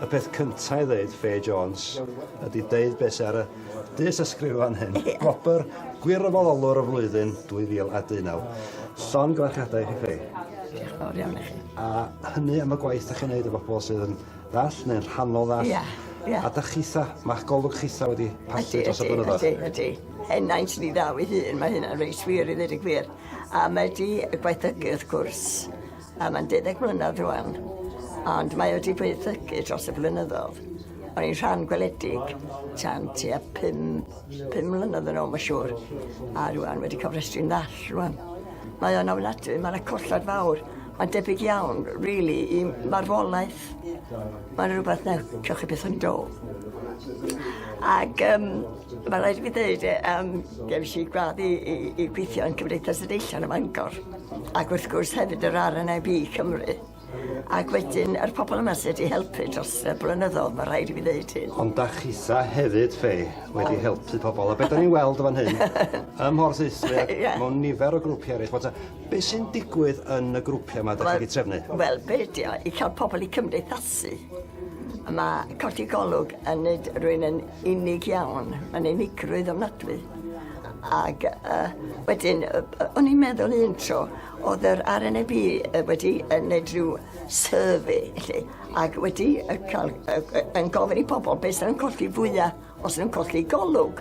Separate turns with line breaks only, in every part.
Y peth cynta i ddeud, Faye Jones, ydy deud beth sy ar y dys ysgrif fan hyn. Gwobr Gwirfoddolwr y Flwyddyn 2019. Llongyfarchiadau i chi, Faye.
Diolch yn fawr iawn i chi.
A hynny am y gwaith 'dach chi'n neud efo pobl sydd yn ddall neu'n rhannol ddall.
Ia, ia.
A dach chitha, ma'ch golwg chitha wedi pallu dros y blynyddoedd.
Ydy, ydy, ydy. Henaint ni ddaw ei hun, mae hynna'n reit wir i ddweud y gwir. A mae 'di gwaethygu wrth gwrs. A mae'n deuddeg mlynedd rwan. Ond mae wedi gwaethygu dros y blynyddoedd. O'n i'n rhan gweledig tan tua 5 mlynedd yn ôl, mae'n siŵr. A rwan wedi cofrestru'n ddall rwan. Mae o'n ofnadwy, mae 'na colled fawr. Mae'n debyg iawn, really, i marwolaeth. Mae'n rhywbeth na gewch chi byth yn do. Ac um, mae rhaid i fi ddweud, um, gefs i gwadd i, i, i gweithio yn Cymdeithas y Deillion ym Mangor. Ac wrth gwrs hefyd yr RNIB Cymru. Ac wedyn, yr pobl yma sydd wedi helpu dros y blynyddoedd, mae rhaid i fi ddeud hyn.
Ond da chitha hefyd, Fay, wedi helpu pobl. A beth da ni'n weld fan hyn, ym Mhorth Aethli ac yeah. mewn nifer o grwpiau eraill, bod be sy'n digwydd yn y grwpiau yma da chi wedi trefnu?
Wel, be di o, i cael pobl i cymdeithasu. Mae colli golwg yn neud rhywun yn unig iawn. Mae'n unigrwydd ofnadwy. Ac uh, wedyn, uh, o'n i'n meddwl un tro, Oedd yr RNIB wedi wneud rhyw survey 'lly ac wedi cael yn gofyn i pobl beth sy'n nhw'n colli fwya os nhw'n colli golwg.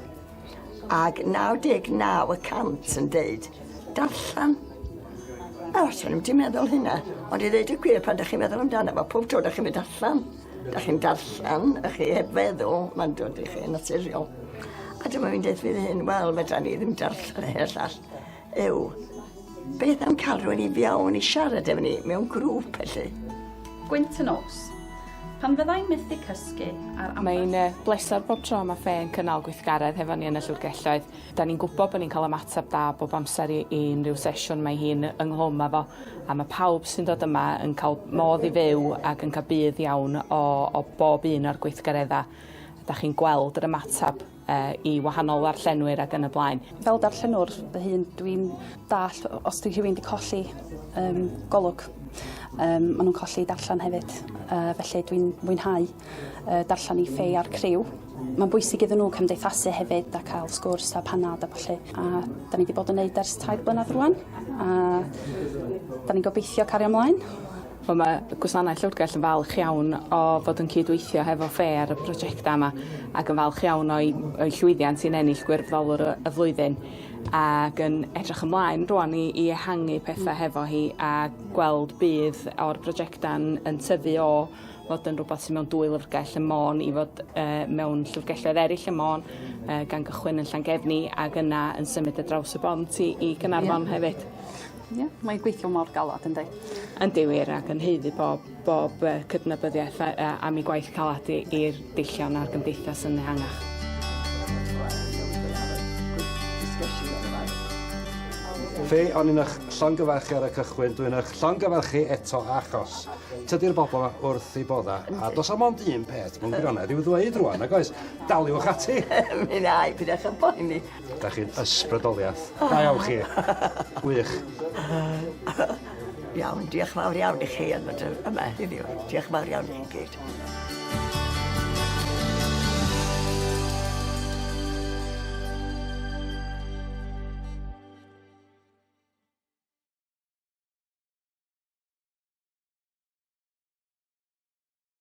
Ac 99 y cant yn deud darllen. O, swn i'm 'di meddwl hynna. Ond i ddeud y gwir, pan 'dach chi'n meddwl amdano fo, pob tro 'dach chi'n mynd allan, 'dach chi'n darllen, 'dach chi heb feddwl, mae'n dod i chi yn naturiol. A dyma fi'n deud wrth fy hun, wel, fedra ni ddim darllen hyn a'r llall. Yw, beth am cael rhywun i fewn i siarad efo ni mewn grŵp felly?
Gwynt y nos. Pan fyddai'n methu cysgu ar ambell...
Mae'n bleser bob tro mae Ffe yn cynnal gweithgaredd hefo ni yn y llyfrgelloedd. Da ni'n gwybod bod ni'n cael ymateb da bob amser i, i unrhyw sesiwn mae hi'n ynghlwm â fo. A mae pawb sy'n dod yma yn cael modd i fyw ac yn cael budd iawn o, o bob un o'r gweithgareddau. Da chi'n gweld yr ymateb i wahanol ddarllenwyr ac yn y blaen.
Fel darllenwr fy hun dwi'n dallt os 'di rhywun 'di colli yym golwg yym ma' nw'n colli darllen hefyd yy felly dwi'n mwynhau yy darllen i Fay a'r criw. Ma'n bwysig iddyn nhw cymdeithasu hefyd a ca'l sgwrs a panad a ballu a 'dan ni 'di bod yn neud ers tair blynadd rŵan a 'dan ni'n gobeithio cario mlaen.
Wel ma' gwasanaeth llyfrgell yn falch iawn o fod yn cydweithio hefo Fay ar y prosiecta yma ac yn falch iawn o'i o'i llwyddiant i'n ennill gwirfoddolwr y y flwyddyn ac yn edrych ymlaen rŵan i i ehangu petha hefo hi a gweld budd o'r prosiecta'n yn tyfu o fod yn rwbath sy mewn dwy lyfrgell ym Môn i fod yy mewn llyfrgelloedd eraill ym Môn yy gan gychwyn yn Llangefni ag yna yn symud ar draws y bont i i Gaernarfon hefyd.
Ie, mae'n gweithio mor galad yndi?
Yndi wir ac yn haeddu bob bob yy cydnabyddiaeth a- a- am 'i gwaith calad i i'r deillion a'r gymdeithas yn ehangach.
Fay, o'n i'n eich llongyfarchu ar y cychwyn, dwi'n eich llongyfarchu eto achos tydi'r bobl 'ma wrth eu bodda a do's 'a mond un peth mewn gwirionedd i'w ddweud rŵan nag oes? Daliwch ati!
Mi wna i, pidwch â poeni.
Da chi'n ysbrydoliaeth. Da iawn chi. Gwych.
Iawn, diolch fawr iawn i chi am fod yma heddiw. Diolch fawr iawn i chi gyd.